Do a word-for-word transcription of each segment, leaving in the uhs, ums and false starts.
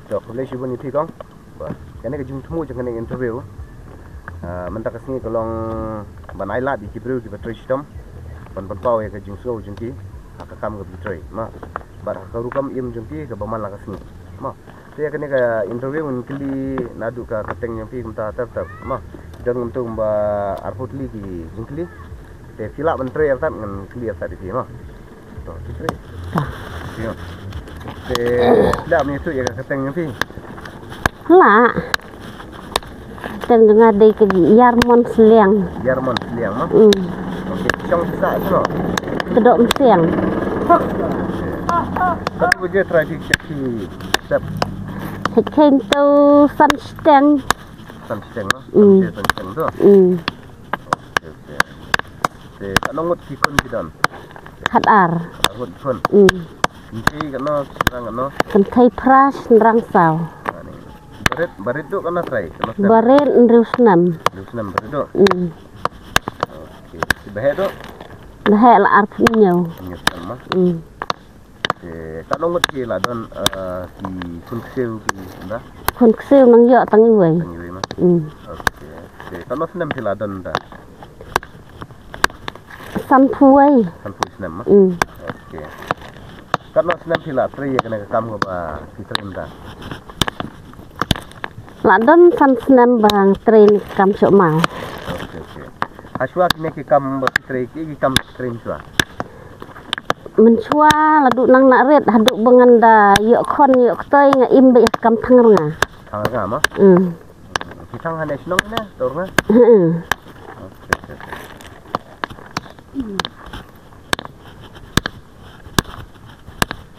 To, khublei shibun ïa phi kong. Bad kane ka jingthmu jong kane ka interview, ah, mynta ka sngi ka long ban ai lad ïa ki briew kiba trei shitom ban pynpaw ïa ka jingsngew jong ki ha ka kam kaba ki trei, ma. Bad ha ka rukom im jong ki kaba man la ka sngi, ma. Te ïa kane ka interview ngin kylli naduh ka kyrteng jong phi kumta ter ter, ma. Don kumtu kumba arphew tylli ki jingkylli. Te phi lah ban trei artat, ngan kylli artat ïa phi, ma. To, phi trei. Ïa. Te phi lah ban ïathuh ïa ka kyrteng jong phi? Lah. Kyrteng jong nga dei ka Ïarmon Sliang. Ïarmon Sliang, ma? Hmm. Okay, shong phi sah shano? Tdong Msiang. Katno baje trai phi, phi sep? Hei, khein to san shiteng. San shiteng, ma? Hmm. San shiteng to. Hmm. Okay, okay. Te katno ngut ki khun ki don? Khatar. Khatar ngut ki khun. Hmm. Kynthei katno, shynrang katno? Kynthei phra, shynrang saw. Ani. Barit, barit duh katno trai? Katno snem? Barit hynriew snem. Hynriew snem barit duh. Hmm. Okay. Te baheh duh? Baheh la arphew hynñiew. Hynñiew snem, ma? Hmm. Te katno ngut ki la don, eh, ki khun ksiew ki, da? Khun ksiew nang ïoh tang iwei. Tang iwei, ma? Hmm. Okay. Te katno snem phi la don da? Sanphew wei. Sanphew snem, ma? Hmm. Okay. Katno snem phi la trei ïa kane ka kam kaba phi trei mynta? La don san snem ba nga trei ïa kane ka kam shuh maw. Okay, okay. Hashwa kine ki kam ba phi trei, ki, ki kam phi trei mynshuwa? Mynshuwa la duh nang na rit, haduh ba ngan da ïoh khon ïoh ktoi nga im beit ha ka kam thang rnga. Thang rnga, ma? Hmm. Phi thang hane shnong ne, to rnga? Hmm. Okay, okay, okay.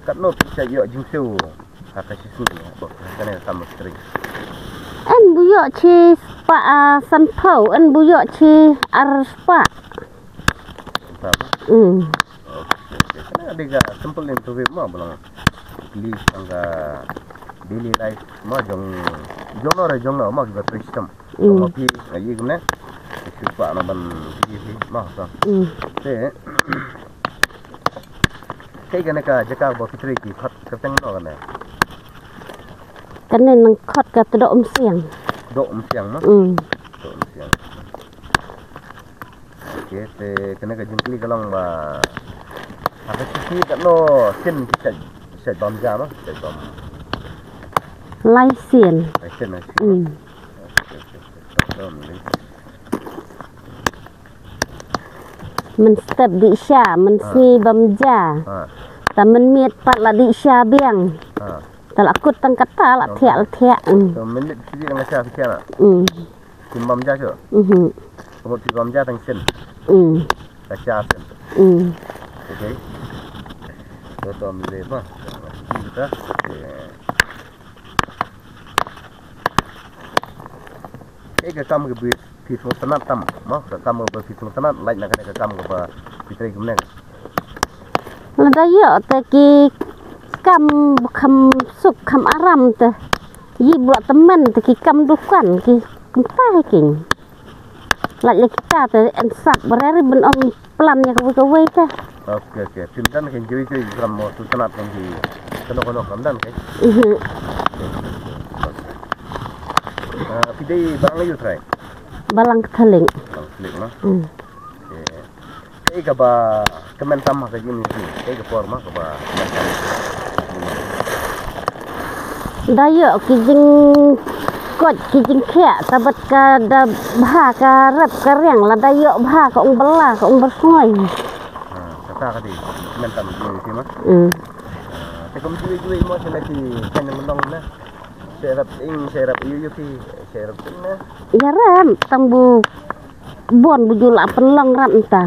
Katno phi sa ïoh jingsiew ha ka shisngi, ha kane ka kam ba phi trei? Yn buh ïoh shispah, ah, sanphew, yn buh ïoh shi arspah. Sanphew? Hmm. Okay, okay. Kane ka dei ka simple interview, ma, ba long kylli tang ka daily life, ma, jong, jong no re jong no, ma, kiba trei shitom. Mm. Mo phi, nga ïohi kumne. Shu kwah na ban ïohi phi, ma, sa. Mm. Te, kaei kane ka jaka ba phi trei ki khot kyrteng no kane? Kane nang khot ka Tdong Msiang. Tdong Msiang, ma? Mm. Tdong Msiang. Okay, te kane ka jingkylli ka long ba ha ka shisngi katno sien phi shait, shait bam ja, ma? Shait bam. Lai sien. Lai sien, lai sien. Mm. Okay, okay, okay. Tdong Msiang. Mynstep dih sha, mynsngi bam ja. Ah. Ta mynmiet pat la dih sha biang. Ah. Ta la kut tang kata la thiah la thiah. Mm. To mynmiet sha biang la sha thiah la. Mm. Phim bam ja shuh? Mhm. Ka mut phi bam ja tang sien. Mm. Ka sha sien. Mm. Okay. To, to, ym lei ma. Kita. Okay. Kaei ka kam kaba phi sngewtynnat tam, mo? Ka kam kaba phi sngewtynnat lait na kane ka kam kaba phi trei kumne. Lada ïoh te ki kam kham suk kham aram te. Ïa ba la tymmen te ki kam dukan ki kumta hi king. Lait la kita te yn sap ba ri ban ong plan ïa kawei kawei te. Okay, okay. Phim don kein kiwei kiwei ki kam mo sngewtynnat kein ki kano kano kam don kein. Mhm. Okay. Ah, phi dei balang aïu trai? Balang Katholik. Balang Katholik, no? Hmm. Okay. Kaei kaba kmen tam ha ka jingim jong phi? Kaei ka por ma kaba kmen tam? Da ïoh ki jingkoit ki jingkhiah, ta bad ka da bha ka rep ka riang, lada ïoh bha ka ong bylla, ka ong bha sngewbha. Ha, kata ka dei kmen tam ha ka jingim jong phi ma? Hmm. Ha, te kum kiwei kiwei mo sha na ki kane myndong na. Sha rep ing, sha rep ïu ïu phi, sha rep ing na. Ïarep tang bu Bun bu ju la pynlong rat mynta.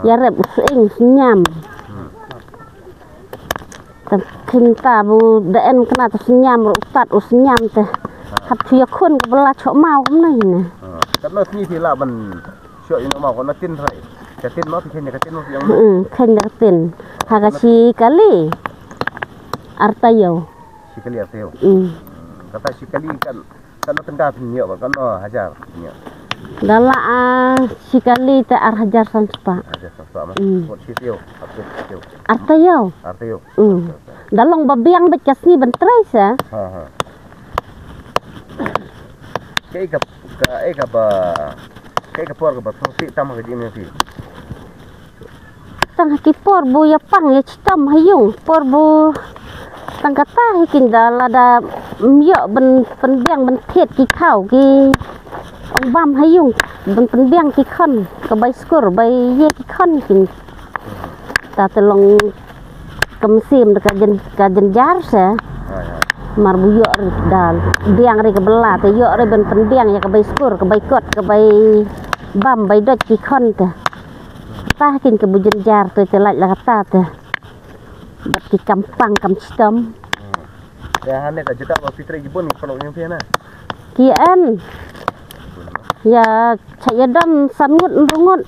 Ïarep u sying u synñiam. Hmm. Te khynta bu da en kane te synñiam ruh u tat u synñiam te. Hap shu ïakhun kaba la shoh maw kumne ne. Hmm. Katno sngi phi lah ban shoh ïa u maw, katno tin trai? Ka tin maw, phi kheiñ da ka tin maw phi ong? Hmm, kheiñ da ka tin. Ha ka shi kali. Ar taïew. Shi kali ar taïew. Hmm. Hmm. Kata shi kali kan Katno tyngka phin ïoh, katno hajar phin ïoh? Da la, ah, shi kali te ar hajar san spah. Ar hajar san spah ma. Hmm. Kot shi taïew, ar taïew. Ar taïew. Ar taïew. Hmm. Da long ba biang bad ka sngi ban trei sa. Ha, ha. Kaei ka, kaei kaba, kaei ka por kaba sngewsih tam ha ka jingim jong phi? Tang ha ki por bu ïa pang ïa chitom ha ïung, por bu tang kata hi kin da lada ym ïoh ban pynbiang ban thied ki khaw ki ong bam ha ïung ban pynbiang ki khon ka bai skur bai ïa ki khon kin ta te long ka mynsiem da ka jyn, ka jynjar se. Mar bu ïoh ri da biang ri ka bela te ïoh ri ban pynbiang ïa ka bai skur ka bai kot ka bai bam bai dot ki khon te. Ta kin ka bu jynjar te te lait la kata te. Bad ki kam pang kam chitom. Hmm. Te hane ka jaka ba phi trei ki bun ki paralok jong phi na? Ki en. Ïa cha ïa don san ngut hynriew ngut.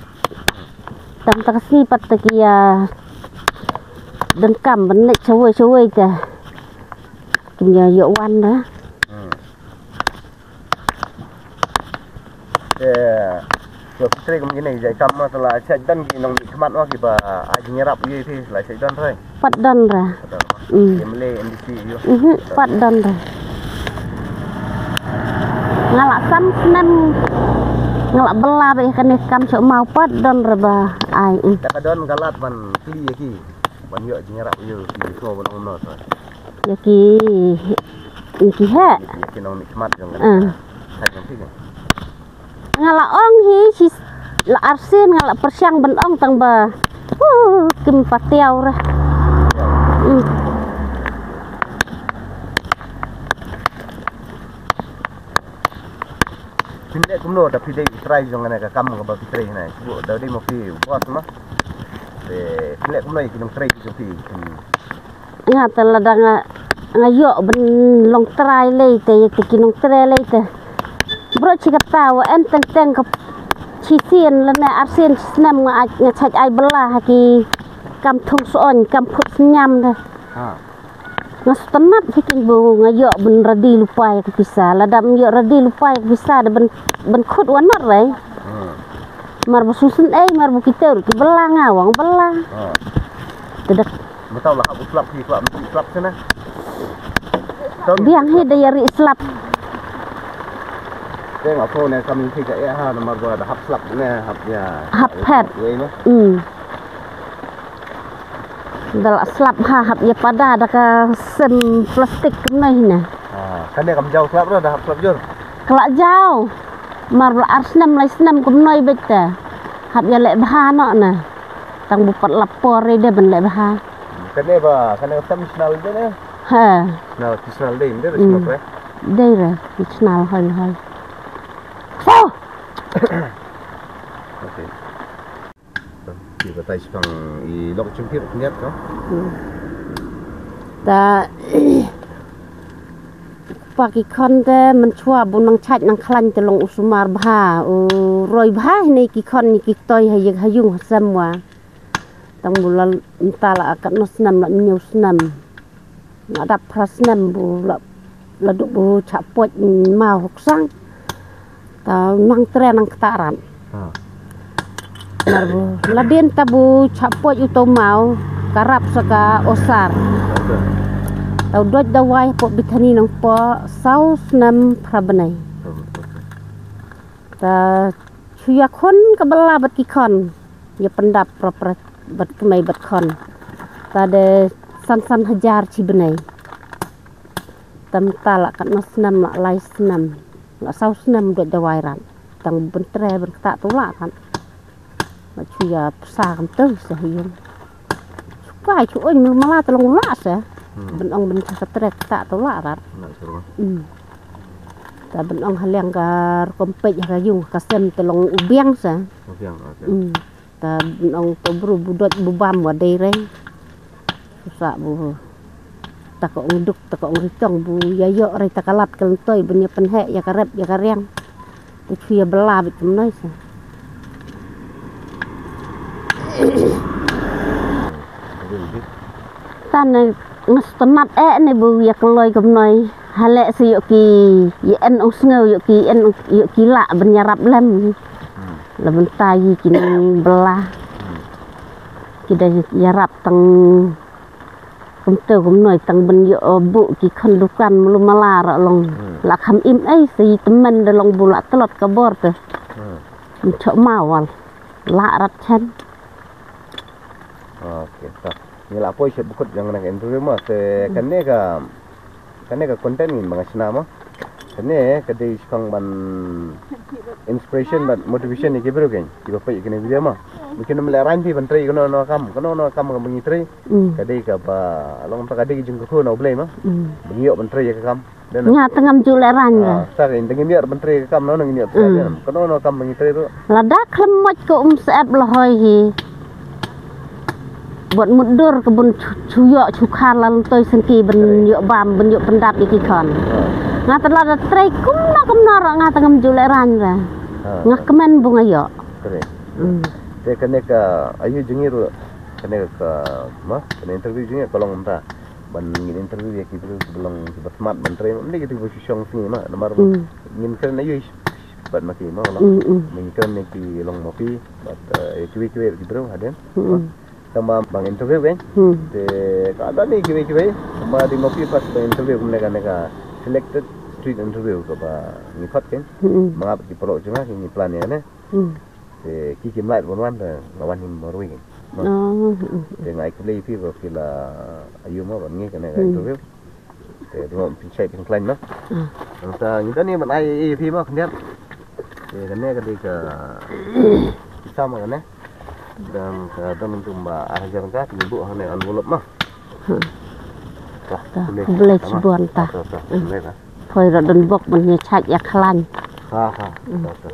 Tam ta ka sngi pat te ki ïa don kam ban leit shawei shawei te. Kim ïa ïoh wan da. Hmm. Te, to phi trei kum kine ki jait kam ma te la shait don ki nongmihkhmat wa kiba ai jingïarap ïa phi la shait don re? Pat don re. Pat don re. Mm. M L A, M D C ïa. Mhm, pat don re. Nga la san snem nga la bela ba ïa kane kam shu mau pat don re ba ai. Mm. Te ka don ka lad ban kylli ïa ki ban ïoh jingïarap ïa ki sngewbha ban ong no sa. Ïa ki, ïa ki heh. Ïa ki nongmihkhmat jong ka. Ah. Khat jong ki. Nga la ong hi shi la arsien nga la pyrshang ban ong tang ba. Uh, kim patiaw re. Hmm. Phin leh kumno da phi dei u trai jong kane ka kam kaba phi trei hynne? Shu da dei ma phi u boss ma. Te phin leh kumno ïa ki nongtrei ki jong phi? Nga te lada nga, nga ïoh ban long trai lei te ïa ki nongtrei lei te. Bro chi kata wa en teng teng ka chi sien lane ar sien chi snem nga ai, nga chait ai bela ha ki kam thung soñ, kam phut sñiam te. Ha. Nga sngewtynnat hi kin bu nga ïoh ban ready lypa ïa ka pisa. Lada ym ïoh ready lypa ïa ka pisa da ban, ban khut wa not rei. Hmm. Mar ba sngewsynei, mar ba kita ruh ki bela nga wan bela. Hmm. Te dak. Mynta la hap u slap ki slap, slap sene. Biang hi da ïa ri slap. Te nga phone ne kam ki ka eh ha namar ba da hap slap ne hap ïa. Hap phet. Wei ma. Hmm. Da la slap ha hap ïa pada da ka sem plastik kumno hina. Ah, kane kam jaw slap da hap slap jur. Ka la jaw. Mar ba la ar snem lai snem kumno i beit te. Hap ïa leh bha noh na. Tang bu pat lap por re de ban leh bha. Kane ba, kane ka sem shnal de ne? Ha. Shnal, ki shnal de, de, hmm, shnal re? De re, ki shnal hoi hoi. Oh! Okay. Ki batai shipang i lok chim pir kniat ka. Hmm. Ta pa ki khon te mynchwa bu nang chait nang khlaiñ te long u sumar bha, u roi bha hynne ki khon ki ktoi ha ïing ha ïung ha sem wa. Tang bu la mynta la katno snem la hynñiew snem. Nga dap phra snem bu la, la duk bu chah poit maw hoksang. Ta nang tre nang kata rat. Ha. Mar bu la dien ta bu chah poit u to maw ka rap sa ka osar. Okay. Ta u doj dawai po Bethany nang po saw snem phra bnai. Hmm, okay. Ta shu ïa khun ka bala bad ki khon. Ïa pyndap pra pra bad kmai bad khon. Ta de san san hajar chi bnai. Tam ta la katno snem la lai snem. La saw snem dot dawai rat. Tang ban tre ban kata tu la rat. La chu ïa psa kam tu sa hi ïung. Chu kai chu oin mala ta long la sa. Hmm. Ban ong ban cha ka tre kata tu la rat. Na, sure. Hmm. Ta ban ong haliang ka rukom peit ha ka ïung ka sem ta long u biang sa. U biang, okay. Hmm. Ta nong to bru bu dot bu bam wa dei reng. Susah bu. Ta ka ong duk, ta ka ong ritong bu ïa ïoh rei ta ka lat ka lentoi bu ïa pynheh ïa ka rep ïa ka riang. Ta chu ïa bela bit kumnoi sa. Tan Nga sngewtynnat eh ne bu ïa kloi kumnoi. Hale se ïoh ki ïa en ong sngew ïoh ki en ong- ïoh ki lah ban ïarap lem. Hmm. La mynta ïa ki nang bela. Hmm. Ki da ïarap tang kumto kumnoi tang ban ïoh, eh, buh ki khon dukan mlu mala ra long. Hmm. La kham im ei se ïa tymmen da long bu la tlot ka bor te. Hmm. Ym chok mawal. La rat chen. Okay, ta. Ngi la poi sha bukut jong kane ka interview ma, te kane ka, kane ka content ngin ba nga shna ma. Kane ka dei shkang ban inspiration bad motivation ïa ki briew kein kiba peit ïa kane video ma. Ba kin ym lehrain phi ban trei kano kano kam, kano kano kam kaba ngi trei. Mm. Ka dei kaba long ta ka dei ka jingkyrkhu na U Blei ma. Mm. Ba ngi ïoh ban trei ïa ka kam. Nga te ngam ju lehrain re. Ah, sa ka in da ngin ïa ban trei ka kam no, ngin ïa trei. Hmm. Kano no kam ba ngi trei ruh. Lada khlem mot ko um sep la hoi hi. Bad mutdur ka bun chu- chu ïoh chu kha la lum toi sengki ban ïoh bam ban ïoh pyndap ïa ki khon. Ah. Nga te lada trei kumno kumno ruh nga te ngam ju lehrain re. Ah. Nga kmen bu nga ïoh. Correct. Hmm. Te kane ka ayu jingir kane ka ma kane interview jingir ka long mynta. Ban ngin interview ïa ki briew kiba long kiba smat ban trei, ym dei ki briew ba shu shong sngi ma, namar ba mm, ngin kren ayu bad ma ki ma long. Mm, mm. Ngin kren ïa ki long ma phi bad, eh, ïa kiwei kiwei ki briew hadien. Mm, mm. Tang ba ban interview kan. Mm. Te ka don ïa kiwei kiwei, tang ba dei ma phi pat ban interview kumne kane ka selected street interview kaba ngi khot kan. Mm, mm. Ma nga bad ki paralok jong nga ki ngi plan ïa kane. Hmm. Te ki kim lait ban wan te nga wan hi marwei. Oh, hmm, hmm. Te nga ai khublei ïa phi ba phi la ayu mo ban ngi kane ka interview. Te dei mo pynshai pynkhlaiñ mo. Ah. Nangta ngi don hi ban ai ïa phi mo khyndiat. Te kane ka dei ka pisa mo kane. Dan ka don kum ba ar hajar ka te ngi buh ha kane envelope mo. Hmm. Ta, ta, khublei. Khublei shibun ta. Ta, ta, ta. Hmm. Khublei ta. Poi ruh don bok ban ngi chait ïa khlaiñ. Ha, ha. Hmm. Ta, ta.